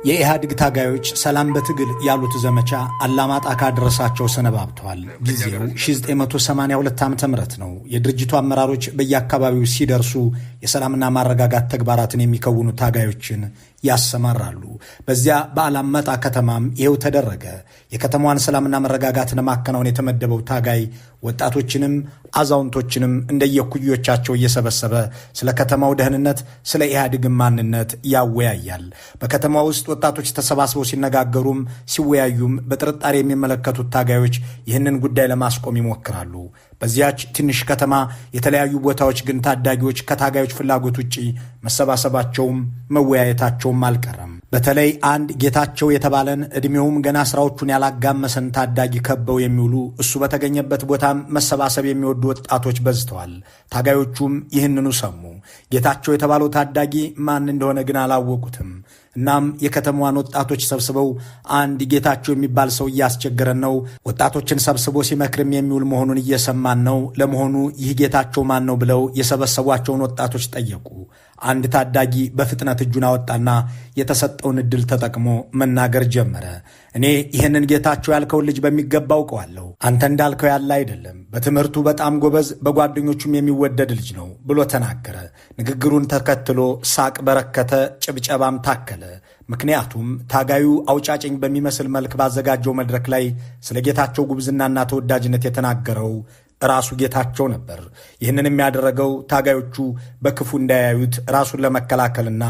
የኢህአዴግ ታጋዮች ሰላም በትግል ያሉት ዘመቻ አላማጣ ካደረሳቸው ሰነባብተዋል። ጊዜው 1982 ዓ ም ነው። የድርጅቱ አመራሮች በየአካባቢው ሲደርሱ የሰላምና ማረጋጋት ተግባራትን የሚከውኑ ታጋዮችን ያሰማራሉ። በዚያ በአላማጣ ከተማም ይኸው ተደረገ። የከተማዋን ሰላምና መረጋጋት ለማከናወን የተመደበው ታጋይ ወጣቶችንም አዛውንቶችንም እንደየኩዮቻቸው እየሰበሰበ ስለ ከተማው ደህንነት፣ ስለ ኢህአዴግ ማንነት ያወያያል። በከተማ ውስጥ ወጣቶች ተሰባስበው ሲነጋገሩም ሲወያዩም በጥርጣሬ የሚመለከቱት ታጋዮች ይህንን ጉዳይ ለማስቆም ይሞክራሉ። በዚያች ትንሽ ከተማ የተለያዩ ቦታዎች ግን ታዳጊዎች ከታጋዮች ፍላጎት ውጪ መሰባሰባቸውም መወያየታቸውም አልቀረም። በተለይ አንድ ጌታቸው የተባለን ዕድሜውም ገና ስራዎቹን ያላጋመሰን ታዳጊ ከበው የሚውሉ፣ እሱ በተገኘበት ቦታም መሰባሰብ የሚወዱ ወጣቶች በዝተዋል። ታጋዮቹም ይህንኑ ሰሙ። ጌታቸው የተባለው ታዳጊ ማን እንደሆነ ግን አላወቁትም። እናም የከተማዋን ወጣቶች ሰብስበው አንድ ጌታቸው የሚባል ሰው እያስቸገረን ነው፣ ወጣቶችን ሰብስቦ ሲመክርም የሚውል መሆኑን እየሰማን ነው። ለመሆኑ ይህ ጌታቸው ማን ነው ብለው የሰበሰቧቸውን ወጣቶች ጠየቁ። አንድ ታዳጊ በፍጥነት እጁን አወጣና የተሰጠውን ዕድል ተጠቅሞ መናገር ጀመረ። እኔ ይህንን ጌታቸው ያልከውን ልጅ በሚገባ አውቀዋለሁ። አንተ እንዳልከው ያለ አይደለም። በትምህርቱ በጣም ጎበዝ፣ በጓደኞቹም የሚወደድ ልጅ ነው ብሎ ተናገረ። ንግግሩን ተከትሎ ሳቅ በረከተ፣ ጭብጨባም ታከለ። ምክንያቱም ታጋዩ አውጫጭኝ በሚመስል መልክ ባዘጋጀው መድረክ ላይ ስለ ጌታቸው ጉብዝናና ተወዳጅነት የተናገረው ራሱ ጌታቸው ነበር። ይህንን የሚያደረገው ታጋዮቹ በክፉ እንዳያዩት ራሱን ለመከላከልና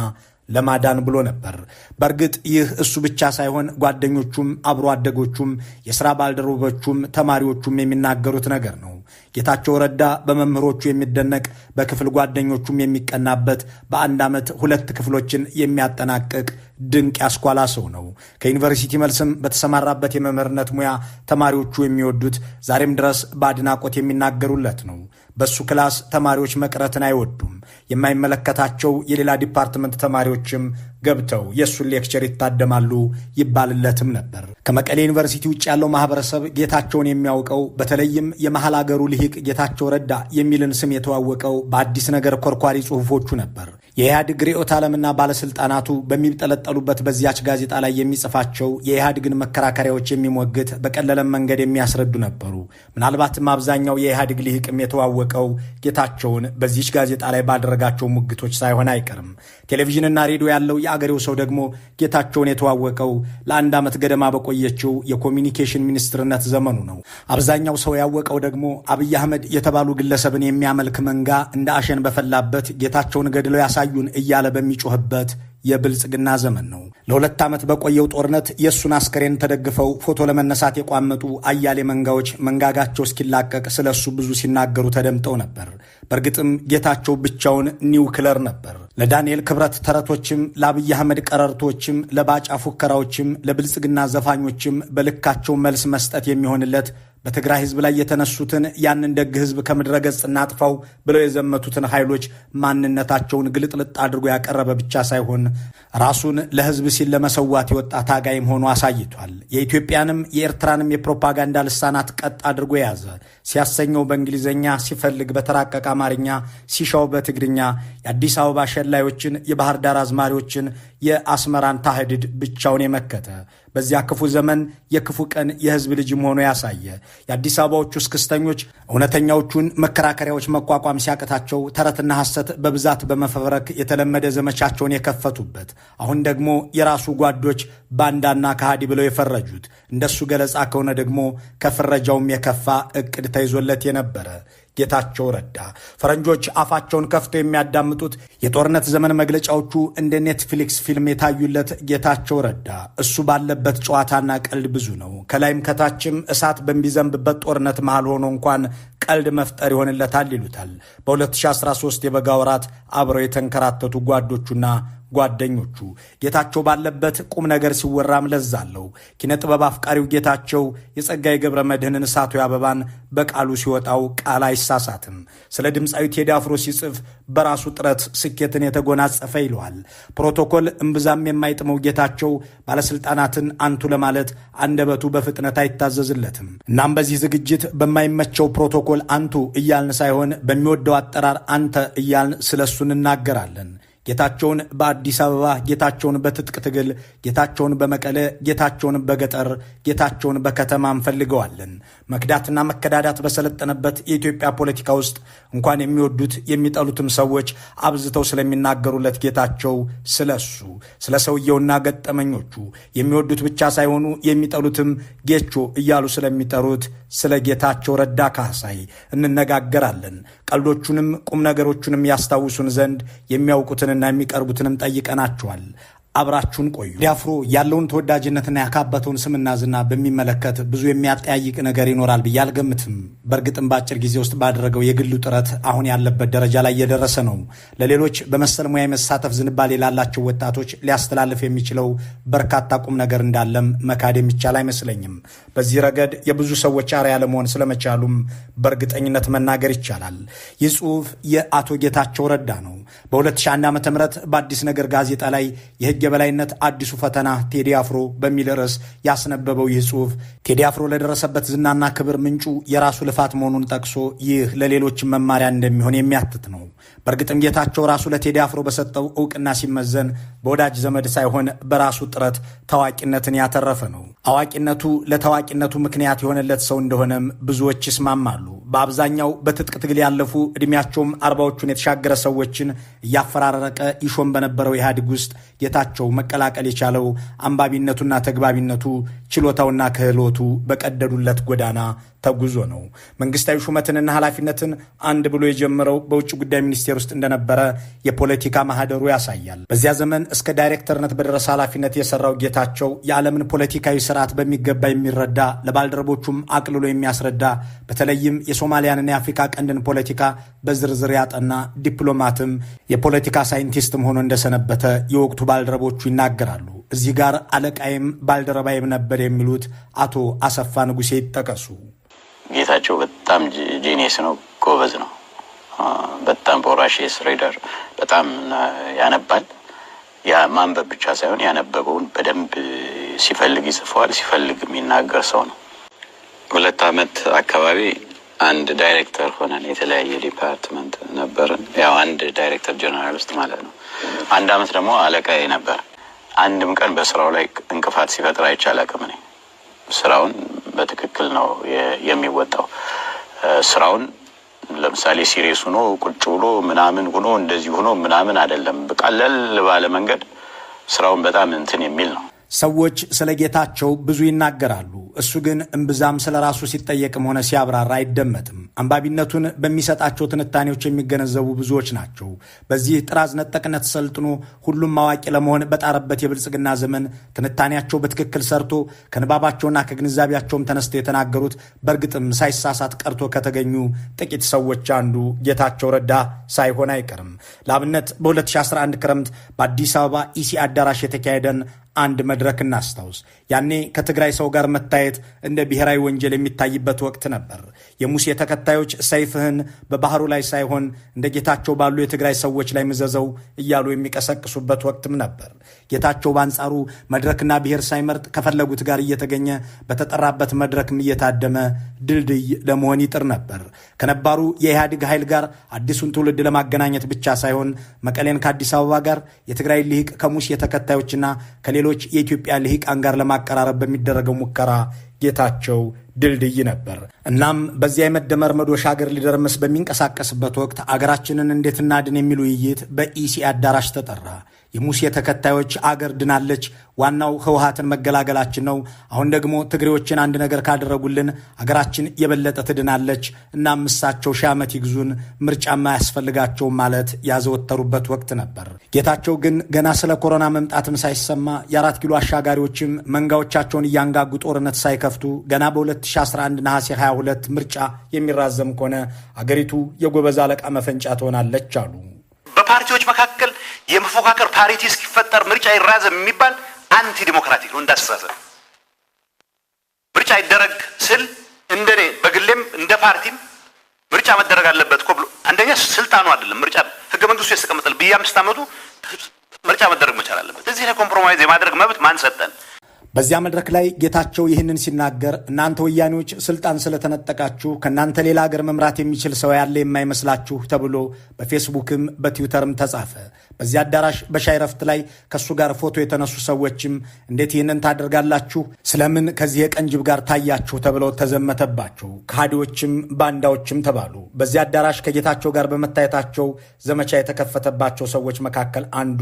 ለማዳን ብሎ ነበር። በእርግጥ ይህ እሱ ብቻ ሳይሆን ጓደኞቹም፣ አብሮ አደጎቹም፣ የሥራ ባልደረቦቹም፣ ተማሪዎቹም የሚናገሩት ነገር ነው። ጌታቸው ረዳ በመምህሮቹ የሚደነቅ፣ በክፍል ጓደኞቹም የሚቀናበት፣ በአንድ ዓመት 2 ክፍሎችን የሚያጠናቅቅ ድንቅ ያስኳላ ሰው ነው። ከዩኒቨርሲቲ መልስም በተሰማራበት የመምህርነት ሙያ ተማሪዎቹ የሚወዱት፣ ዛሬም ድረስ በአድናቆት የሚናገሩለት ነው። በሱ class ተማሪዎች መቅረትን አይወዱም። የማይመለከታቸው የሌላ department ተማሪዎችም ገብተው የእሱን lecture ይታደማሉ ይባልለትም ነበር። ከመቀሌ ዩኒቨርሲቲ ውጭ ያለው ማህበረሰብ ጌታቸውን የሚያውቀው፣ በተለይም የመሐል አገሩ ልሂቅ ጌታቸው ረዳ የሚልን ስም የተዋወቀው በአዲስ ነገር ኮርኳሪ ጽሑፎቹ ነበር። የኢህአዴግ ርዕዮተ ዓለምና ባለስልጣናቱ በሚጠለጠሉበት በዚያች ጋዜጣ ላይ የሚጽፋቸው የኢህአዴግን መከራከሪያዎች የሚሞግት፣ በቀለለም መንገድ የሚያስረዱ ነበሩ። ምናልባትም አብዛኛው የኢህአዴግ ልሂቅም የተዋወቀው ጌታቸውን በዚች ጋዜጣ ላይ ባደረጋቸው ሙግቶች ሳይሆን አይቀርም። ቴሌቪዥንና ሬዲዮ ያለው የአገሬው ሰው ደግሞ ጌታቸውን የተዋወቀው ለአንድ ዓመት ገደማ በቆየችው የኮሚኒኬሽን ሚኒስትርነት ዘመኑ ነው። አብዛኛው ሰው ያወቀው ደግሞ አብይ አህመድ የተባሉ ግለሰብን የሚያመልክ መንጋ እንደ አሸን በፈላበት፣ ጌታቸውን ገድለው ያሳዩን እያለ በሚጮህበት የብልጽግና ዘመን ነው። ለ2 ዓመት በቆየው ጦርነት የእሱን አስከሬን ተደግፈው ፎቶ ለመነሳት የቋመጡ አያሌ መንጋዎች መንጋጋቸው እስኪላቀቅ ስለ እሱ ብዙ ሲናገሩ ተደምጠው ነበር። በእርግጥም ጌታቸው ብቻውን ኒውክለር ነበር። ለዳንኤል ክብረት ተረቶችም፣ ለአብይ አህመድ ቀረርቶችም፣ ለባጫ ፉከራዎችም፣ ለብልጽግና ዘፋኞችም በልካቸው መልስ መስጠት የሚሆንለት፣ በትግራይ ህዝብ ላይ የተነሱትን፣ ያንን ደግ ህዝብ ከምድረ ገጽ እናጥፋው ብለው የዘመቱትን ኃይሎች ማንነታቸውን ግልጥልጥ አድርጎ ያቀረበ ብቻ ሳይሆን ራሱን ለህዝብ ሲል ለመሰዋት የወጣ ታጋይም ሆኖ አሳይቷል። የኢትዮጵያንም የኤርትራንም የፕሮፓጋንዳ ልሳናት ቀጥ አድርጎ የያዘ፣ ሲያሰኘው በእንግሊዝኛ፣ ሲፈልግ በተራቀቀ አማርኛ፣ ሲሻው በትግርኛ የአዲስ አበባ ሸላዮችን፣ የባህር ዳር አዝማሪዎችን፣ የአስመራን ታህድድ ብቻውን የመከተ፣ በዚያ ክፉ ዘመን የክፉ ቀን የህዝብ ልጅም ሆኖ ያሳየ፣ የአዲስ አበባዎቹ እስክስተኞች እውነተኛዎቹን መከራከሪያዎች መቋቋም ሲያቅታቸው ተረትና ሐሰት በብዛት በመፈብረክ የተለመደ ዘመቻቸውን የከፈቱበት፣ አሁን ደግሞ የራሱ ጓዶች ባንዳና ከሃዲ ብለው የፈረጁት፣ እንደሱ ገለጻ ከሆነ ደግሞ ከፍረጃውም የከፋ እቅድ ተይዞለት የነበረ ጌታቸው ረዳ፣ ፈረንጆች አፋቸውን ከፍተው የሚያዳምጡት፣ የጦርነት ዘመን መግለጫዎቹ እንደ ኔትፍሊክስ ፊልም የታዩለት ጌታቸው ረዳ፣ እሱ ባለበት ጨዋታና ቀልድ ብዙ ነው። ከላይም ከታችም እሳት በሚዘንብበት ጦርነት መሃል ሆኖ እንኳን ቀልድ መፍጠር ይሆንለታል ይሉታል በ2013 የበጋ ወራት አብረው የተንከራተቱ ጓዶቹና ጓደኞቹ። ጌታቸው ባለበት ቁም ነገር ሲወራም ለዛ አለው። ኪነ ጥበብ አፍቃሪው ጌታቸው የጸጋዬ ገብረ መድህንን እሳቱ አበባን በቃሉ ሲወጣው ቃል አይሳሳትም። ስለ ድምፃዊ ቴዲ አፍሮ ሲጽፍ በራሱ ጥረት ስኬትን የተጎናጸፈ ይለዋል። ፕሮቶኮል እምብዛም የማይጥመው ጌታቸው ባለስልጣናትን አንቱ ለማለት አንደበቱ በፍጥነት አይታዘዝለትም። እናም በዚህ ዝግጅት በማይመቸው ፕሮቶኮል አንቱ እያልን ሳይሆን በሚወደው አጠራር አንተ እያልን ስለሱ እንናገራለን። ጌታቸውን በአዲስ አበባ፣ ጌታቸውን በትጥቅ ትግል፣ ጌታቸውን በመቀለ፣ ጌታቸውን በገጠር፣ ጌታቸውን በከተማ እንፈልገዋለን። መክዳትና መከዳዳት በሰለጠነበት የኢትዮጵያ ፖለቲካ ውስጥ እንኳን የሚወዱት የሚጠሉትም ሰዎች አብዝተው ስለሚናገሩለት ጌታቸው፣ ስለሱ፣ ስለ ሰውየውና ገጠመኞቹ የሚወዱት ብቻ ሳይሆኑ የሚጠሉትም ጌቾ እያሉ ስለሚጠሩት ስለ ጌታቸው ረዳ ካህሳይ እንነጋገራለን። ቀልዶቹንም ቁም ነገሮቹንም ያስታውሱን ዘንድ የሚያውቁትንና የሚቀርቡትንም ጠይቀናቸዋል። አብራችሁን ቆዩ። ቴዲ አፍሮ ያለውን ተወዳጅነትና ያካበተውን ስምና ዝና በሚመለከት ብዙ የሚያጠያይቅ ነገር ይኖራል ብዬ አልገምትም። በእርግጥም በአጭር ጊዜ ውስጥ ባደረገው የግሉ ጥረት አሁን ያለበት ደረጃ ላይ እየደረሰ ነው። ለሌሎች በመሰል ሙያ የመሳተፍ ዝንባሌ ላላቸው ወጣቶች ሊያስተላልፍ የሚችለው በርካታ ቁም ነገር እንዳለም መካድ የሚቻል አይመስለኝም። በዚህ ረገድ የብዙ ሰዎች አርአያ ለመሆን ስለመቻሉም በእርግጠኝነት መናገር ይቻላል። ይህ ጽሑፍ የአቶ ጌታቸው ረዳ ነው። በ2001 ዓ.ም በአዲስ ነገር ጋዜጣ ላይ የህግ የበላይነት አዲሱ ፈተና ቴዲ አፍሮ በሚል ርዕስ ያስነበበው ይህ ጽሑፍ ቴዲ አፍሮ ለደረሰበት ዝናና ክብር ምንጩ የራሱ ልፋት መሆኑን ጠቅሶ ይህ ለሌሎች መማሪያ እንደሚሆን የሚያትት ነው። በእርግጥም ጌታቸው ራሱ ለቴዲ አፍሮ በሰጠው እውቅና ሲመዘን በወዳጅ ዘመድ ሳይሆን በራሱ ጥረት ታዋቂነትን ያተረፈ ነው። አዋቂነቱ ለታዋቂነቱ ምክንያት የሆነለት ሰው እንደሆነም ብዙዎች ይስማማሉ። በአብዛኛው በትጥቅ ትግል ያለፉ ዕድሜያቸውም 40ዎቹን የተሻገረ ሰዎችን እያፈራረቀ ይሾም በነበረው ኢህአዴግ ውስጥ ጌታቸው መቀላቀል የቻለው አንባቢነቱና ተግባቢነቱ፣ ችሎታውና ክህሎቱ በቀደዱለት ጎዳና ተጉዞ ነው። መንግስታዊ ሹመትንና ኃላፊነትን አንድ ብሎ የጀመረው በውጭ ጉዳይ ሚኒስቴር ውስጥ እንደነበረ የፖለቲካ ማህደሩ ያሳያል። በዚያ ዘመን እስከ ዳይሬክተርነት በደረሰ ኃላፊነት የሰራው ጌታቸው የዓለምን ፖለቲካዊ ስርዓት በሚገባ የሚረዳ፣ ለባልደረቦቹም አቅልሎ የሚያስረዳ፣ በተለይም የሶማሊያንና የአፍሪካ ቀንድን ፖለቲካ በዝርዝር ያጠና ዲፕሎማትም የፖለቲካ ሳይንቲስትም ሆኖ እንደሰነበተ የወቅቱ ባልደረቦቹ ይናገራሉ። እዚህ ጋር አለቃይም ባልደረባይም ነበር የሚሉት አቶ አሰፋ ንጉሴ ይጠቀሱ። ጌታቸው በጣም genius ነው፣ ጎበዝ ነው። በጣም voracious reader፣ በጣም ያነባል። ያ ማንበብ ብቻ ሳይሆን ያነበበውን በደንብ ሲፈልግ ይጽፈዋል፣ ሲፈልግ የሚናገር ሰው ነው። 2 ዓመት አካባቢ አንድ ዳይሬክተር ሆነን የተለያየ department ነበርን። ያው አንድ ዳይሬክተር ጀነራል ውስጥ ማለት ነው። 1 ዓመት ደግሞ አለቃዬ ነበር። አንድም ቀን በስራው ላይ እንቅፋት ሲፈጥር አይቼ አላውቅም። እኔ ስራውን በትክክል ነው የሚወጣው። ስራውን ለምሳሌ serious ሆኖ ቁጭ ብሎ ምናምን ሆኖ እንደዚህ ሆኖ ምናምን አይደለም። በቀለል ባለ መንገድ ስራውን በጣም እንትን የሚል ነው። ሰዎች ስለ ጌታቸው ብዙ ይናገራሉ። እሱ ግን እምብዛም ስለ ራሱ ሲጠየቅም ሆነ ሲያብራራ አይደመጥም። አንባቢነቱን በሚሰጣቸው ትንታኔዎች የሚገነዘቡ ብዙዎች ናቸው። በዚህ ጥራዝ ነጠቅነት ሰልጥኖ ሁሉም አዋቂ ለመሆን በጣረበት የብልጽግና ዘመን ትንታኔያቸው በትክክል ሰርቶ ከንባባቸውና ከግንዛቤያቸውም ተነስተው የተናገሩት በእርግጥም ሳይሳሳት ቀርቶ ከተገኙ ጥቂት ሰዎች አንዱ ጌታቸው ረዳ ሳይሆን አይቀርም። ለአብነት በ2011 ክረምት በአዲስ አበባ ኢሲ አዳራሽ የተካሄደን አንድ መድረክ እናስታውስ። ያኔ ከትግራይ ሰው ጋር መታየት እንደ ብሔራዊ ወንጀል የሚታይበት ወቅት ነበር። የሙሴ ተከታዮች ሰይፍህን በባህሩ ላይ ሳይሆን እንደ ጌታቸው ባሉ የትግራይ ሰዎች ላይ ምዘዘው እያሉ የሚቀሰቅሱበት ወቅትም ነበር። ጌታቸው በአንጻሩ መድረክና ብሔር ሳይመርጥ ከፈለጉት ጋር እየተገኘ በተጠራበት መድረክም እየታደመ ድልድይ ለመሆን ይጥር ነበር። ከነባሩ የኢህአዴግ ኃይል ጋር አዲሱን ትውልድ ለማገናኘት ብቻ ሳይሆን መቀሌን ከአዲስ አበባ ጋር፣ የትግራይ ልሂቅ ከሙሴ ተከታዮችና ከሌሎች የኢትዮጵያ ልሂቃን ጋር ለማቀራረብ በሚደረገው ሙከራ ጌታቸው ድልድይ ነበር። እናም በዚያ የመደመር መዶሻ አገር ሊደርምስ በሚንቀሳቀስበት ወቅት አገራችንን እንዴት እናድን የሚል ውይይት በኢሲ አዳራሽ ተጠራ። የሙሴ ተከታዮች አገር ድናለች፣ ዋናው ህወሓትን መገላገላችን ነው። አሁን ደግሞ ትግሬዎችን አንድ ነገር ካደረጉልን አገራችን የበለጠ ትድናለች። እናም እሳቸው 1000 ዓመት ይግዙን፣ ምርጫማ አያስፈልጋቸውም ማለት ያዘወተሩበት ወቅት ነበር። ጌታቸው ግን ገና ስለ ኮሮና መምጣትም ሳይሰማ የ4 ኪሎ አሻጋሪዎችም መንጋዎቻቸውን እያንጋጉ ጦርነት ሳይከፍቱ ገና በ2011 ነሐሴ 22 ምርጫ የሚራዘም ከሆነ አገሪቱ የጎበዝ አለቃ መፈንጫ ትሆናለች አሉ። በፓርቲዎች መካከል የመፎካከር parity እስኪፈጠር ምርጫ ይራዘም የሚባል anti democratic ነው እንዳስተሳሰብ። ምርጫ ይደረግ ስል እንደኔ በግሌም እንደ ፓርቲም ምርጫ መደረግ አለበት እኮ ብሎ አንደኛ ስልጣኑ አይደለም ምርጫ ህገ መንግስቱ የተቀመጠል በየአምስት ዓመቱ ምርጫ መደረግ መቻል አለበት። እዚህ ላይ compromise የማድረግ መብት ማን ሰጠን? በዚያ መድረክ ላይ ጌታቸው ይህንን ሲናገር እናንተ ወያኔዎች ስልጣን ስለተነጠቃችሁ ከእናንተ ሌላ ሀገር መምራት የሚችል ሰው ያለ የማይመስላችሁ ተብሎ በፌስቡክም በትዊተርም ተጻፈ። በዚያ አዳራሽ በሻይ ረፍት ላይ ከሱ ጋር ፎቶ የተነሱ ሰዎችም እንዴት ይህንን ታደርጋላችሁ? ስለምን ከዚህ የቀንጅብ ጋር ታያችሁ? ተብለው ተዘመተባቸው። ከሃዲዎችም ባንዳዎችም ተባሉ። በዚያ አዳራሽ ከጌታቸው ጋር በመታየታቸው ዘመቻ የተከፈተባቸው ሰዎች መካከል አንዱ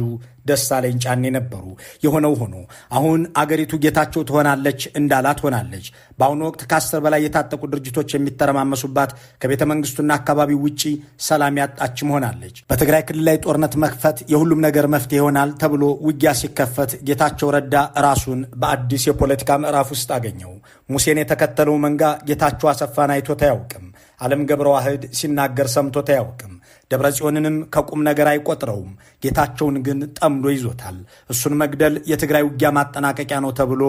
ደሳለኝ ጫኔ ነበሩ። የሆነው ሆኖ አሁን አገሪቱ ጌታቸው ትሆናለች እንዳላት ሆናለች። በአሁኑ ወቅት ከ10 በላይ የታጠቁ ድርጅቶች የሚተረማመሱባት ከቤተ መንግስቱና አካባቢው ውጪ ሰላም ያጣችም ሆናለች። በትግራይ ክልል ላይ ጦርነት መክፈት የሁሉም ነገር መፍትሄ ይሆናል ተብሎ ውጊያ ሲከፈት ጌታቸው ረዳ ራሱን በአዲስ የፖለቲካ ምዕራፍ ውስጥ አገኘው። ሙሴን የተከተለው መንጋ ጌታቸው አሰፋን አይቶት አያውቅም። ዓለም ገብረ ዋህድ ሲናገር ሰምቶት አያውቅም። ደብረ ጽዮንንም ከቁም ነገር አይቆጥረውም። ጌታቸውን ግን ጠምዶ ይዞታል። እሱን መግደል የትግራይ ውጊያ ማጠናቀቂያ ነው ተብሎ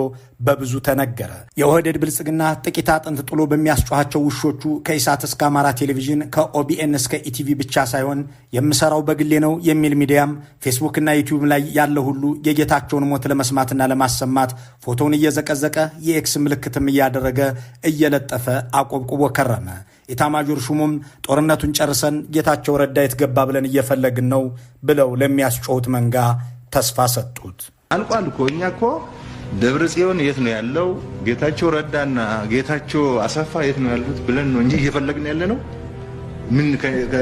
በብዙ ተነገረ። የኦህዴድ ብልጽግና ጥቂት አጥንት ጥሎ በሚያስጮኻቸው ውሾቹ ከኢሳት እስከ አማራ ቴሌቪዥን ከኦቢኤን እስከ ኢቲቪ ብቻ ሳይሆን የምሰራው በግሌ ነው የሚል ሚዲያም ፌስቡክና ዩቲዩብ ላይ ያለ ሁሉ የጌታቸውን ሞት ለመስማትና ለማሰማት ፎቶውን እየዘቀዘቀ የ X ምልክትም እያደረገ እየለጠፈ አቆብቁቦ ከረመ። ኢታማጆር ሹሙም ጦርነቱን ጨርሰን ጌታቸው ረዳ የት ገባ ብለን እየፈለግን ነው ብለው ለሚያስጮሁት መንጋ ተስፋ ሰጡት። አልቋል እኮ እኛ እኮ ደብረ ጽዮን የት ነው ያለው፣ ጌታቸው ረዳና ጌታቸው አሰፋ የት ነው ያሉት ብለን ነው እንጂ እየፈለግን ያለ ነው።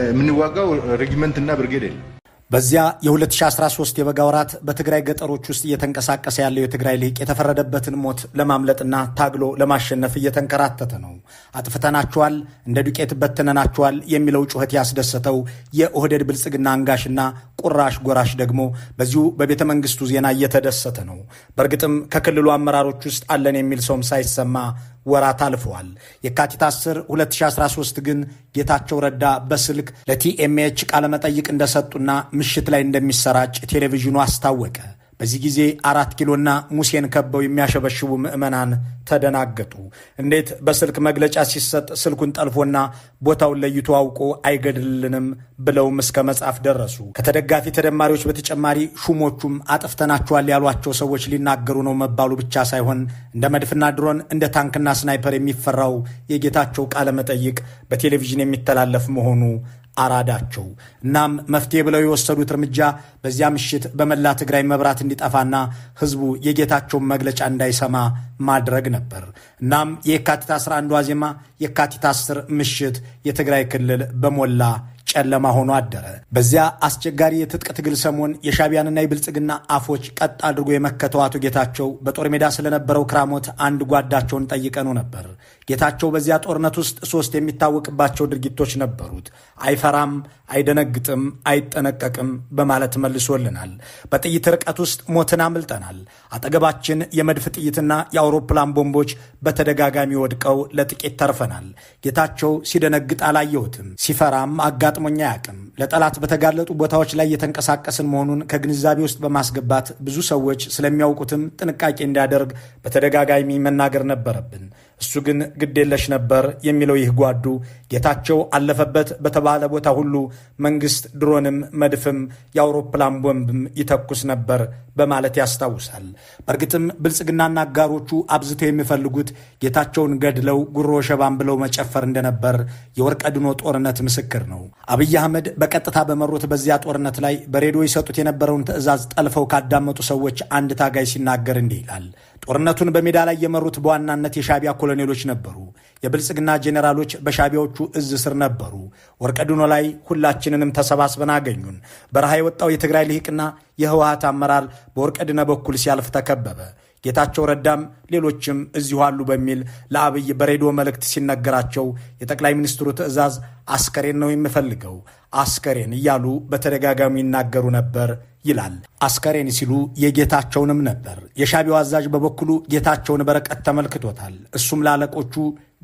የምንዋጋው ሬጂመንትና ብርጌድ የለም። በዚያ የ2013 የበጋ ወራት በትግራይ ገጠሮች ውስጥ እየተንቀሳቀሰ ያለው የትግራይ ልሂቅ የተፈረደበትን ሞት ለማምለጥና ታግሎ ለማሸነፍ እየተንከራተተ ነው። አጥፍተናቸዋል፣ እንደ ዱቄት በትነናቸዋል የሚለው ጩኸት ያስደሰተው የኦህዴድ ብልጽግና አንጋሽና ቁራሽ ጎራሽ ደግሞ በዚሁ በቤተ መንግስቱ ዜና እየተደሰተ ነው። በእርግጥም ከክልሉ አመራሮች ውስጥ አለን የሚል ሰውም ሳይሰማ ወራት አልፈዋል። የካቲት 10 2013 ግን ጌታቸው ረዳ በስልክ ለቲኤምኤች ቃለመጠይቅ እንደሰጡና ምሽት ላይ እንደሚሰራጭ ቴሌቪዥኑ አስታወቀ። በዚህ ጊዜ 4 ኪሎና ሙሴን ከበው የሚያሸበሽቡ ምዕመናን ተደናገጡ። እንዴት በስልክ መግለጫ ሲሰጥ ስልኩን ጠልፎና ቦታውን ለይቶ አውቆ አይገድልንም ብለውም እስከ መጻፍ ደረሱ። ከተደጋፊ ተደማሪዎች በተጨማሪ ሹሞቹም አጥፍተናቸዋል ያሏቸው ሰዎች ሊናገሩ ነው መባሉ ብቻ ሳይሆን እንደ መድፍና ድሮን እንደ ታንክና ስናይፐር የሚፈራው የጌታቸው ቃለ መጠይቅ በቴሌቪዥን የሚተላለፍ መሆኑ አራዳቸው። እናም መፍትሄ ብለው የወሰዱት እርምጃ በዚያ ምሽት በመላ ትግራይ መብራት እንዲጠፋና ህዝቡ የጌታቸውን መግለጫ እንዳይሰማ ማድረግ ነበር። እናም የካቲት 11 ዋዜማ የካቲት 10 ምሽት የትግራይ ክልል በሞላ ጨለማ ሆኖ አደረ። በዚያ አስቸጋሪ የትጥቅ ትግል ሰሞን የሻዕቢያንና የብልጽግና አፎች ቀጥ አድርጎ የመከተው አቶ ጌታቸው በጦር ሜዳ ስለነበረው ክራሞት አንድ ጓዳቸውን ጠይቀነው ነበር። ጌታቸው በዚያ ጦርነት ውስጥ 3 የሚታወቅባቸው ድርጊቶች ነበሩት። አይፈራም፣ አይደነግጥም፣ አይጠነቀቅም በማለት መልሶልናል። በጥይት ርቀት ውስጥ ሞትን አምልጠናል። አጠገባችን የመድፍ ጥይትና የአውሮፕላን ቦምቦች በተደጋጋሚ ወድቀው ለጥቂት ተርፈናል። ጌታቸው ሲደነግጥ አላየሁትም፣ ሲፈራም አጋጥሞኛ አያውቅም። ለጠላት በተጋለጡ ቦታዎች ላይ የተንቀሳቀስን መሆኑን ከግንዛቤ ውስጥ በማስገባት ብዙ ሰዎች ስለሚያውቁትም ጥንቃቄ እንዲያደርግ በተደጋጋሚ መናገር ነበረብን። እሱ ግን ግዴለሽ ነበር የሚለው ይህ ጓዱ ጌታቸው አለፈበት በተባለ ቦታ ሁሉ መንግስት ድሮንም መድፍም የአውሮፕላን ቦምብም ይተኩስ ነበር በማለት ያስታውሳል። በእርግጥም ብልጽግናና አጋሮቹ አብዝተው የሚፈልጉት ጌታቸውን ገድለው ጉሮ ሸባን ብለው መጨፈር እንደነበር የወርቀድኖ ጦርነት ምስክር ነው። አብይ አህመድ በቀጥታ በመሩት በዚያ ጦርነት ላይ በሬዲዮ ይሰጡት የነበረውን ትዕዛዝ ጠልፈው ካዳመጡ ሰዎች አንድ ታጋይ ሲናገር እንዲህ ይላል። ጦርነቱን በሜዳ ላይ የመሩት በዋናነት የሻዕቢያ ኮሎኔሎች ነበሩ። የብልጽግና ጄኔራሎች በሻዕቢያዎቹ እዝ ስር ነበሩ። ወርቀድኖ ላይ ሁላችንንም ተሰባስበን አገኙን። በረሃ የወጣው የትግራይ ልሂቅና የህወሓት አመራር በወርቀድነ በኩል ሲያልፍ ተከበበ። ጌታቸው ረዳም ሌሎችም እዚሁ አሉ በሚል ለአብይ በሬዲዮ መልእክት ሲነገራቸው የጠቅላይ ሚኒስትሩ ትዕዛዝ አስከሬን ነው የምፈልገው፣ አስከሬን እያሉ በተደጋጋሚ ይናገሩ ነበር ይላል። አስከሬን ሲሉ የጌታቸውንም ነበር። የሻዕቢያው አዛዥ በበኩሉ ጌታቸውን በርቀት ተመልክቶታል። እሱም ላለቆቹ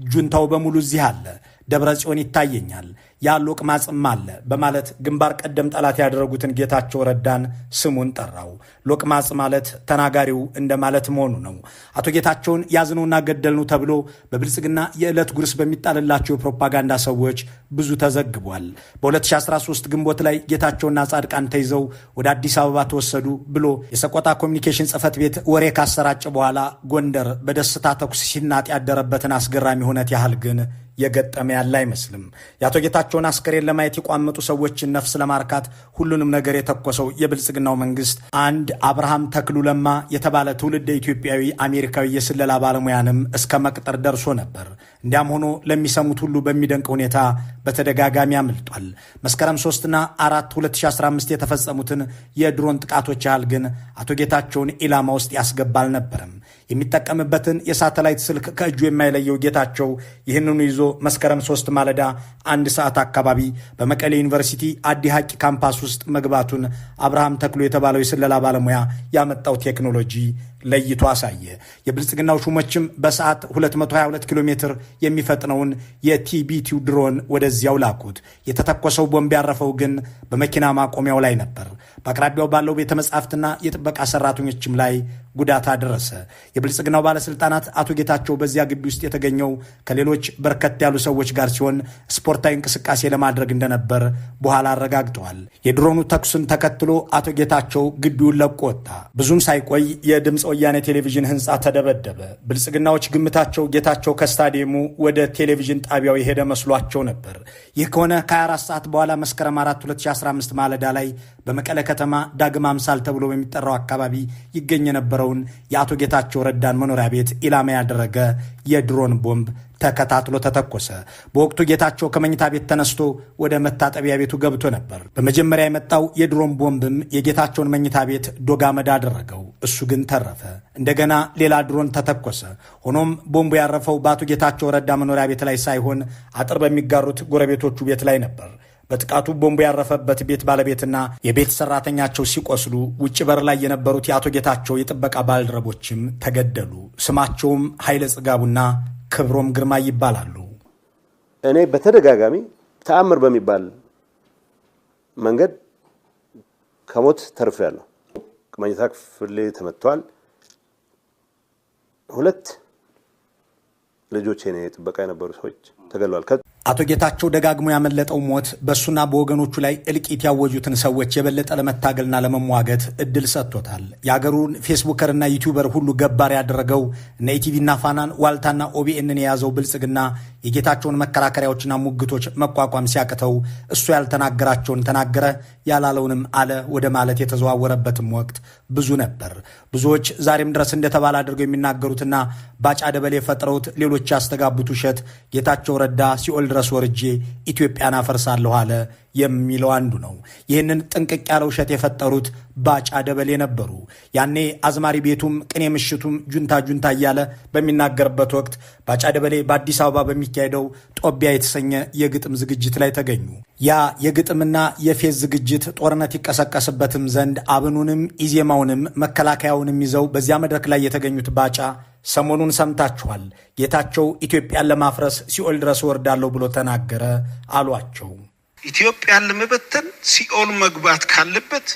ጁንታው በሙሉ እዚህ አለ፣ ደብረ ጽዮን ይታየኛል፣ ያ ሎቅማጽም አለ በማለት ግንባር ቀደም ጠላት ያደረጉትን ጌታቸው ረዳን ስሙን ጠራው። ሎቅማጽ ማለት ተናጋሪው እንደማለት መሆኑ ነው። አቶ ጌታቸውን ያዝነውና ገደልነው ተብሎ በብልጽግና የዕለት ጉርስ በሚጣልላቸው የፕሮፓጋንዳ ሰዎች ብዙ ተዘግቧል። በ2013 ግንቦት ላይ ጌታቸውና ጻድቃን ተይዘው ወደ አዲስ አበባ ተወሰዱ ብሎ የሰቆጣ ኮሚኒኬሽን ጽሕፈት ቤት ወሬ ካሰራጨ በኋላ ጎንደር በደስታ ተኩስ ሲናጥ ያደረበትን አስገራሚ ሁነት ያህል ግን የገጠመ ያለ አይመስልም። የአቶ ጌታቸውን አስከሬን ለማየት የቋመጡ ሰዎችን ነፍስ ለማርካት ሁሉንም ነገር የተኮሰው የብልጽግናው መንግስት አንድ አብርሃም ተክሉ ለማ የተባለ ትውልደ ኢትዮጵያዊ አሜሪካዊ የስለላ ባለሙያንም እስከ መቅጠር ደርሶ ነበር። እንዲያም ሆኖ ለሚሰሙት ሁሉ በሚደንቅ ሁኔታ በተደጋጋሚ አምልጧል። መስከረም 3 እና 4 2015 የተፈጸሙትን የድሮን ጥቃቶች ያህል ግን አቶ ጌታቸውን ኢላማ ውስጥ ያስገባ አልነበረም። የሚጠቀምበትን የሳተላይት ስልክ ከእጁ የማይለየው ጌታቸው ይህንኑ ይዞ መስከረም 3 ማለዳ 1 ሰዓት አካባቢ በመቀሌ ዩኒቨርሲቲ አዲ ሐቂ ካምፓስ ውስጥ መግባቱን አብርሃም ተክሎ የተባለው የስለላ ባለሙያ ያመጣው ቴክኖሎጂ ለይቶ አሳየ። የብልጽግናው ሹሞችም በሰዓት 222 ኪሎ ሜትር የሚፈጥነውን የ TB2 ድሮን ወደዚያው ላኩት። የተተኮሰው ቦምብ ያረፈው ግን በመኪና ማቆሚያው ላይ ነበር። በአቅራቢያው ባለው ቤተ መጻሕፍትና የጥበቃ ሰራተኞችም ላይ ጉዳት አደረሰ። የብልጽግናው ባለስልጣናት አቶ ጌታቸው በዚያ ግቢ ውስጥ የተገኘው ከሌሎች በርከት ያሉ ሰዎች ጋር ሲሆን ስፖርታዊ እንቅስቃሴ ለማድረግ እንደነበር በኋላ አረጋግጠዋል። የድሮኑ ተኩስን ተከትሎ አቶ ጌታቸው ግቢውን ለቆ ወጣ። ብዙም ሳይቆይ የድምፀ ወያኔ ቴሌቪዥን ህንፃ ተደበደበ። ብልጽግናዎች ግምታቸው ጌታቸው ከስታዲየሙ ወደ ቴሌቪዥን ጣቢያው የሄደ መስሏቸው ነበር። ይህ ከሆነ ከ24 ሰዓት በኋላ መስከረም 4 2015 ማለዳ ላይ በመቀለ ከተማ ዳግም አምሳል ተብሎ በሚጠራው አካባቢ ይገኝ የነበረውን የአቶ ጌታቸው ረዳን መኖሪያ ቤት ኢላማ ያደረገ የድሮን ቦምብ ተከታትሎ ተተኮሰ። በወቅቱ ጌታቸው ከመኝታ ቤት ተነስቶ ወደ መታጠቢያ ቤቱ ገብቶ ነበር። በመጀመሪያ የመጣው የድሮን ቦምብም የጌታቸውን መኝታ ቤት ዶግ አመድ አደረገው። እሱ ግን ተረፈ። እንደገና ሌላ ድሮን ተተኮሰ። ሆኖም ቦምቡ ያረፈው በአቶ ጌታቸው ረዳ መኖሪያ ቤት ላይ ሳይሆን አጥር በሚጋሩት ጎረቤቶቹ ቤት ላይ ነበር። በጥቃቱ ቦምቡ ያረፈበት ቤት ባለቤትና የቤት ሰራተኛቸው ሲቆስሉ ውጭ በር ላይ የነበሩት የአቶ ጌታቸው የጥበቃ ባልደረቦችም ተገደሉ። ስማቸውም ኃይለ ጽጋቡና ክብሮም ግርማ ይባላሉ። እኔ በተደጋጋሚ ተአምር በሚባል መንገድ ከሞት ተርፌያለሁ። መኝታ ክፍሌ ተመትቷል። ሁለት ልጆቼ ጥበቃ የነበሩ ሰዎች ተገለዋል። አቶ ጌታቸው ደጋግሞ ያመለጠው ሞት በእሱና በወገኖቹ ላይ እልቂት ያወጁትን ሰዎች የበለጠ ለመታገልና ለመሟገት እድል ሰጥቶታል። የአገሩን Facebooker ና YouTuber ሁሉ ገባር ያደረገው፣ እነ ኢቲቪና ፋናን፣ ዋልታና ኦቢኤንን የያዘው ብልጽግና የጌታቸውን መከራከሪያዎችና ሙግቶች መቋቋም ሲያቅተው እሱ ያልተናገራቸውን ተናገረ፣ ያላለውንም አለ ወደ ማለት የተዘዋወረበትም ወቅት ብዙ ነበር። ብዙዎች ዛሬም ድረስ እንደተባለ አድርገው የሚናገሩትና ባጫ ደበሌ ፈጥረውት ሌሎች ያስተጋቡት ውሸት ጌታቸው ረዳ ሲኦል ድረስ ወርጄ ኢትዮጵያን አፈርሳለሁ አለ የሚለው አንዱ ነው። ይህንን ጥንቅቅ ያለ ውሸት የፈጠሩት ባጫ ደበሌ ነበሩ። ያኔ አዝማሪ ቤቱም ቅኔ ምሽቱም ጁንታ ጁንታ እያለ በሚናገርበት ወቅት ባጫ ደበሌ በአዲስ አበባ በሚካሄደው ጦቢያ የተሰኘ የግጥም ዝግጅት ላይ ተገኙ። ያ የግጥምና የፌዝ ዝግጅት ጦርነት ይቀሰቀስበትም ዘንድ አብኑንም ኢዜማውንም መከላከያውንም ይዘው በዚያ መድረክ ላይ የተገኙት ባጫ ሰሞኑን ሰምታችኋል፣ ጌታቸው ኢትዮጵያን ለማፍረስ ሲኦል ድረስ ወርዳለሁ ብሎ ተናገረ አሏቸው። ኢትዮጵያን ለመበተን ሲኦል መግባት ካለበት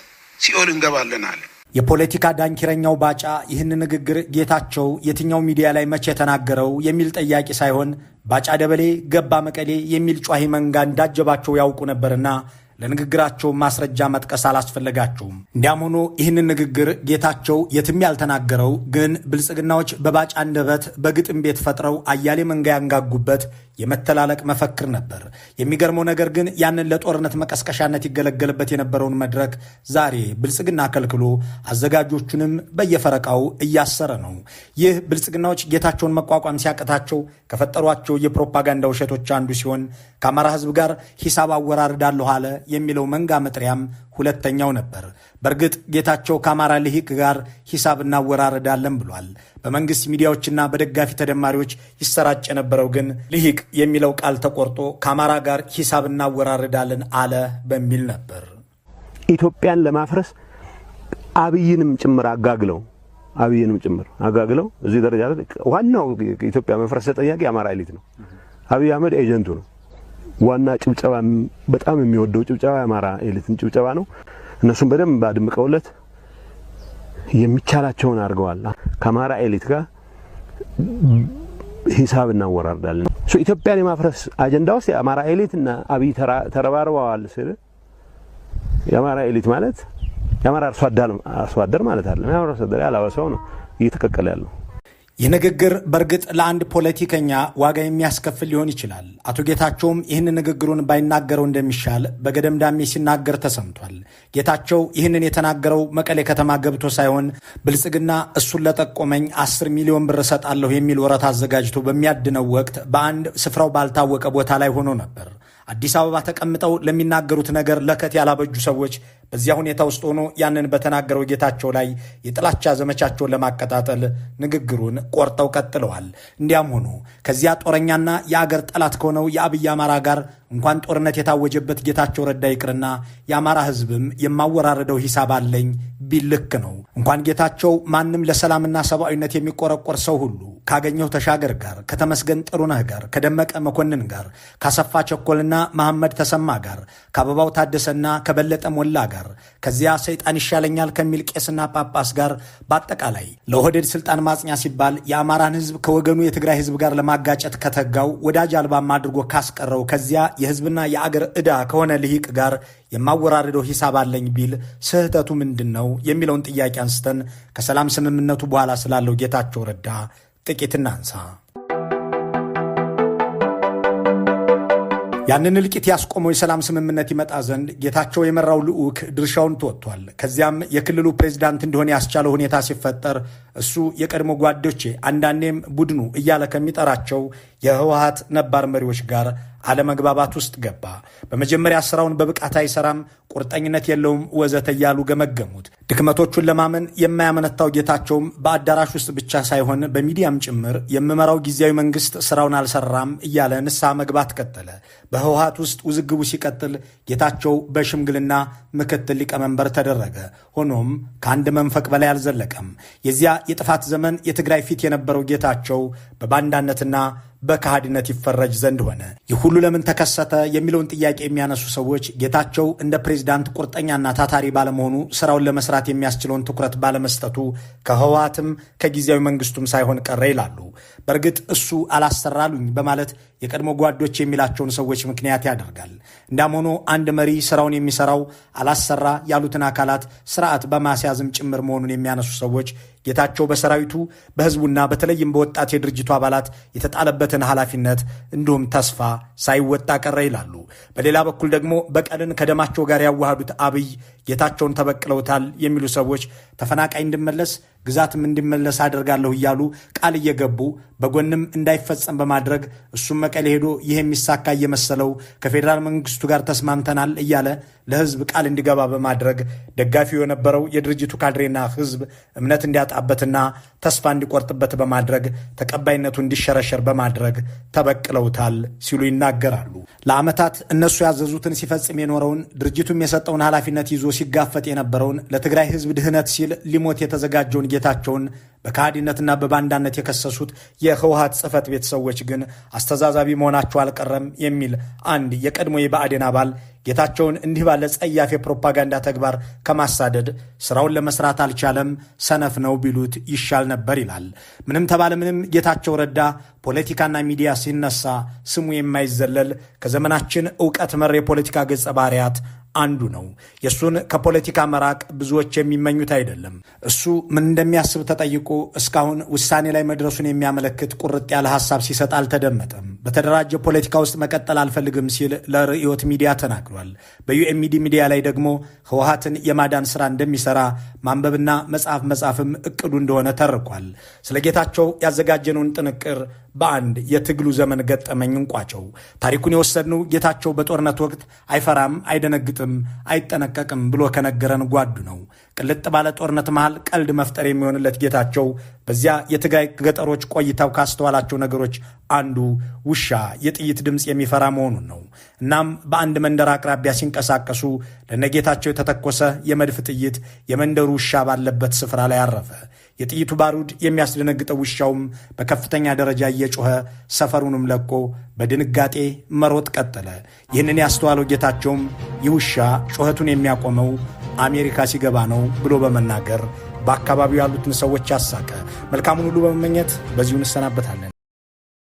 ሲኦል እንገባለን አለ። የፖለቲካ ዳንኪረኛው ባጫ ይህን ንግግር ጌታቸው የትኛው ሚዲያ ላይ መቼ ተናገረው የሚል ጠያቂ ሳይሆን ባጫ ደበሌ ገባ መቀሌ የሚል ጯሂ መንጋ እንዳጀባቸው ያውቁ ነበርና ለንግግራቸው ማስረጃ መጥቀስ አላስፈለጋቸውም። እንዲያም ሆኖ ይህንን ንግግር ጌታቸው የትም ያልተናገረው ግን ብልጽግናዎች በባጫ አንደበት በግጥም ቤት ፈጥረው አያሌ መንጋ ያንጋጉበት የመተላለቅ መፈክር ነበር። የሚገርመው ነገር ግን ያንን ለጦርነት መቀስቀሻነት ይገለገልበት የነበረውን መድረክ ዛሬ ብልጽግና ከልክሎ አዘጋጆቹንም በየፈረቃው እያሰረ ነው። ይህ ብልጽግናዎች ጌታቸውን መቋቋም ሲያቅታቸው ከፈጠሯቸው የፕሮፓጋንዳ ውሸቶች አንዱ ሲሆን ከአማራ ሕዝብ ጋር ሂሳብ አወራርዳለሁ አለ የሚለው መንጋ መጥሪያም ሁለተኛው ነበር። በእርግጥ ጌታቸው ከአማራ ልሂቅ ጋር ሂሳብ እናወራርዳለን ብሏል። በመንግስት ሚዲያዎችና በደጋፊ ተደማሪዎች ይሰራጭ የነበረው ግን ልሂቅ የሚለው ቃል ተቆርጦ ከአማራ ጋር ሂሳብ እናወራርዳለን አለ በሚል ነበር። ኢትዮጵያን ለማፍረስ አብይንም ጭምር አጋግለው እዚህ ደረጃ፣ ዋናው ኢትዮጵያ መፍረስ ተጠያቂ የአማራ elite ነው። አብይ አህመድ agent ኡ ነው። ዋና ጭብጨባ፣ በጣም የሚወደው ጭብጨባ የአማራ elite ን ጭብጨባ ነው። እነሱም በደንብ አድምቀውለት የሚቻላቸውን አድርገዋል። ከአማራ elite ጋር ሂሳብ እናወራርዳለን። ኢትዮጵያን የማፍረስ አጀንዳ ውስጥ የአማራ elite እና አብይ ተረባርበዋል ስል የአማራ elite ማለት የአማራ አርሶ አደር ማለት አይደለም። የአማራ አርሶ አደር ያላበሰው ነው እየተቀቀለ ያለው። ይህ ንግግር በእርግጥ ለአንድ ፖለቲከኛ ዋጋ የሚያስከፍል ሊሆን ይችላል። አቶ ጌታቸውም ይህን ንግግሩን ባይናገረው እንደሚሻል በገደምዳሜ ሲናገር ተሰምቷል። ጌታቸው ይህንን የተናገረው መቀሌ ከተማ ገብቶ ሳይሆን ብልጽግና እሱን ለጠቆመኝ 10 ሚሊዮን ብር እሰጣለሁ የሚል ወረት አዘጋጅቶ በሚያድነው ወቅት በአንድ ስፍራው ባልታወቀ ቦታ ላይ ሆኖ ነበር። አዲስ አበባ ተቀምጠው ለሚናገሩት ነገር ለከት ያላበጁ ሰዎች በዚያ ሁኔታ ውስጥ ሆኖ ያንን በተናገረው ጌታቸው ላይ የጥላቻ ዘመቻቸውን ለማቀጣጠል ንግግሩን ቆርጠው ቀጥለዋል። እንዲያም ሆኖ ከዚያ ጦረኛና የአገር ጠላት ከሆነው የአብይ አማራ ጋር እንኳን ጦርነት የታወጀበት ጌታቸው ረዳ ይቅርና የአማራ ሕዝብም የማወራረደው ሂሳብ አለኝ ቢልክ ነው። እንኳን ጌታቸው ማንም ለሰላምና ሰብአዊነት የሚቆረቆር ሰው ሁሉ ካገኘው ተሻገር ጋር፣ ከተመስገን ጥሩነህ ጋር፣ ከደመቀ መኮንን ጋር፣ ካሰፋ ቸኮልና መሐመድ ተሰማ ጋር፣ ከአበባው ታደሰና ከበለጠ ሞላ ጋር፣ ከዚያ ሰይጣን ይሻለኛል ከሚል ቄስና ጳጳስ ጋር፣ በአጠቃላይ ለኦህዴድ ስልጣን ማጽኛ ሲባል የአማራን ህዝብ ከወገኑ የትግራይ ህዝብ ጋር ለማጋጨት ከተጋው፣ ወዳጅ አልባም አድርጎ ካስቀረው ከዚያ የህዝብና የአገር ዕዳ ከሆነ ልሂቅ ጋር የማወራረደው ሂሳብ አለኝ ቢል ስህተቱ ምንድን ነው የሚለውን ጥያቄ አንስተን ከሰላም ስምምነቱ በኋላ ስላለው ጌታቸው ረዳ ጥቂት እናንሳ። ያንን እልቂት ያስቆመው የሰላም ስምምነት ይመጣ ዘንድ ጌታቸው የመራው ልዑክ ድርሻውን ተወጥቷል። ከዚያም የክልሉ ፕሬዝዳንት እንዲሆን ያስቻለው ሁኔታ ሲፈጠር እሱ የቀድሞ ጓዶቼ አንዳንዴም ቡድኑ እያለ ከሚጠራቸው የህወሓት ነባር መሪዎች ጋር አለመግባባት ውስጥ ገባ። በመጀመሪያ ስራውን በብቃት አይሰራም፣ ቁርጠኝነት የለውም፣ ወዘተ እያሉ ገመገሙት። ድክመቶቹን ለማመን የማያመነታው ጌታቸውም በአዳራሽ ውስጥ ብቻ ሳይሆን በሚዲያም ጭምር የምመራው ጊዜያዊ መንግስት ስራውን አልሰራም እያለ ንስሐ መግባት ቀጠለ። በህወሓት ውስጥ ውዝግቡ ሲቀጥል ጌታቸው በሽምግልና ምክትል ሊቀመንበር ተደረገ። ሆኖም ከአንድ መንፈቅ በላይ አልዘለቀም። የዚያ የጥፋት ዘመን የትግራይ ፊት የነበረው ጌታቸው በባንዳነትና በከሃዲነት ይፈረጅ ዘንድ ሆነ። ይህ ሁሉ ለምን ተከሰተ የሚለውን ጥያቄ የሚያነሱ ሰዎች ጌታቸው እንደ ፕሬዝዳንት ቁርጠኛና ታታሪ ባለመሆኑ፣ ስራውን ለመስራት የሚያስችለውን ትኩረት ባለመስጠቱ ከህወሓትም ከጊዜያዊ መንግስቱም ሳይሆን ቀረ ይላሉ። በእርግጥ እሱ አላሰራሉኝ በማለት የቀድሞ ጓዶች የሚላቸውን ሰዎች ምክንያት ያደርጋል። እንዳም ሆኖ አንድ መሪ ስራውን የሚሰራው አላሰራ ያሉትን አካላት ስርዓት በማስያዝም ጭምር መሆኑን የሚያነሱ ሰዎች ጌታቸው በሰራዊቱ፣ በህዝቡና በተለይም በወጣት የድርጅቱ አባላት የተጣለበትን ኃላፊነት እንዲሁም ተስፋ ሳይወጣ ቀረ ይላሉ። በሌላ በኩል ደግሞ በቀልን ከደማቸው ጋር ያዋሃዱት አብይ ጌታቸውን ተበቅለውታል የሚሉ ሰዎች ተፈናቃይ እንዲመለስ፣ ግዛትም እንዲመለስ አደርጋለሁ እያሉ ቃል እየገቡ በጎንም እንዳይፈጸም በማድረግ፣ እሱም መቀሌ ሄዶ ይህ የሚሳካ እየመሰለው ከፌዴራል መንግስቱ ጋር ተስማምተናል እያለ ለህዝብ ቃል እንዲገባ በማድረግ ደጋፊው የነበረው የድርጅቱ ካድሬና ህዝብ እምነት እንዲያጣበትና ተስፋ እንዲቆርጥበት በማድረግ፣ ተቀባይነቱ እንዲሸረሸር በማድረግ ተበቅለውታል ሲሉ ይናገራሉ። ለዓመታት እነሱ ያዘዙትን ሲፈጽም የኖረውን፣ ድርጅቱም የሰጠውን ኃላፊነት ይዞ ሲጋፈጥ የነበረውን፣ ለትግራይ ህዝብ ድህነት ሲል ሊሞት የተዘጋጀውን ጌታቸውን በከሃዲነትና በባንዳነት የከሰሱት የህወሓት ጽህፈት ቤት ሰዎች ግን አስተዛዛቢ መሆናቸው አልቀረም የሚል አንድ የቀድሞ የብአዴን አባል ጌታቸውን እንዲህ ባለ ጸያፍ የፕሮፓጋንዳ ተግባር ከማሳደድ ስራውን ለመስራት አልቻለም፣ ሰነፍ ነው ቢሉት ይሻል ነበር ይላል። ምንም ተባለ ምንም ጌታቸው ረዳ ፖለቲካና ሚዲያ ሲነሳ ስሙ የማይዘለል ከዘመናችን እውቀት መር የፖለቲካ ገጸ ባህሪያት አንዱ ነው። የእሱን ከፖለቲካ መራቅ ብዙዎች የሚመኙት አይደለም። እሱ ምን እንደሚያስብ ተጠይቆ እስካሁን ውሳኔ ላይ መድረሱን የሚያመለክት ቁርጥ ያለ ሐሳብ ሲሰጥ አልተደመጠም። በተደራጀ ፖለቲካ ውስጥ መቀጠል አልፈልግም ሲል ለርዕዮት ሚዲያ ተናግሯል። በዩኤምዲ ሚዲያ ላይ ደግሞ ህወሓትን የማዳን ስራ እንደሚሰራ፣ ማንበብና መጽሐፍ መጻፍም እቅዱ እንደሆነ ተርኳል። ስለ ጌታቸው ያዘጋጀነውን ጥንቅር በአንድ የትግሉ ዘመን ገጠመኝ እንቋጨው። ታሪኩን የወሰድነው ጌታቸው በጦርነት ወቅት አይፈራም፣ አይደነግጥም፣ አይጠነቀቅም ብሎ ከነገረን ጓዱ ነው። ቅልጥ ባለ ጦርነት መሃል ቀልድ መፍጠር የሚሆንለት ጌታቸው በዚያ የትግራይ ገጠሮች ቆይታው ካስተዋላቸው ነገሮች አንዱ ውሻ የጥይት ድምፅ የሚፈራ መሆኑን ነው። እናም በአንድ መንደር አቅራቢያ ሲንቀሳቀሱ ለነጌታቸው የተተኮሰ የመድፍ ጥይት የመንደሩ ውሻ ባለበት ስፍራ ላይ አረፈ። የጥይቱ ባሩድ የሚያስደነግጠው ውሻውም በከፍተኛ ደረጃ እየጮኸ ሰፈሩንም ለቆ በድንጋጤ መሮጥ ቀጠለ። ይህንን ያስተዋለው ጌታቸውም ይህ ውሻ ጩኸቱን የሚያቆመው አሜሪካ ሲገባ ነው ብሎ በመናገር በአካባቢው ያሉትን ሰዎች አሳቀ። መልካሙን ሁሉ በመመኘት በዚሁ እንሰናበታለን።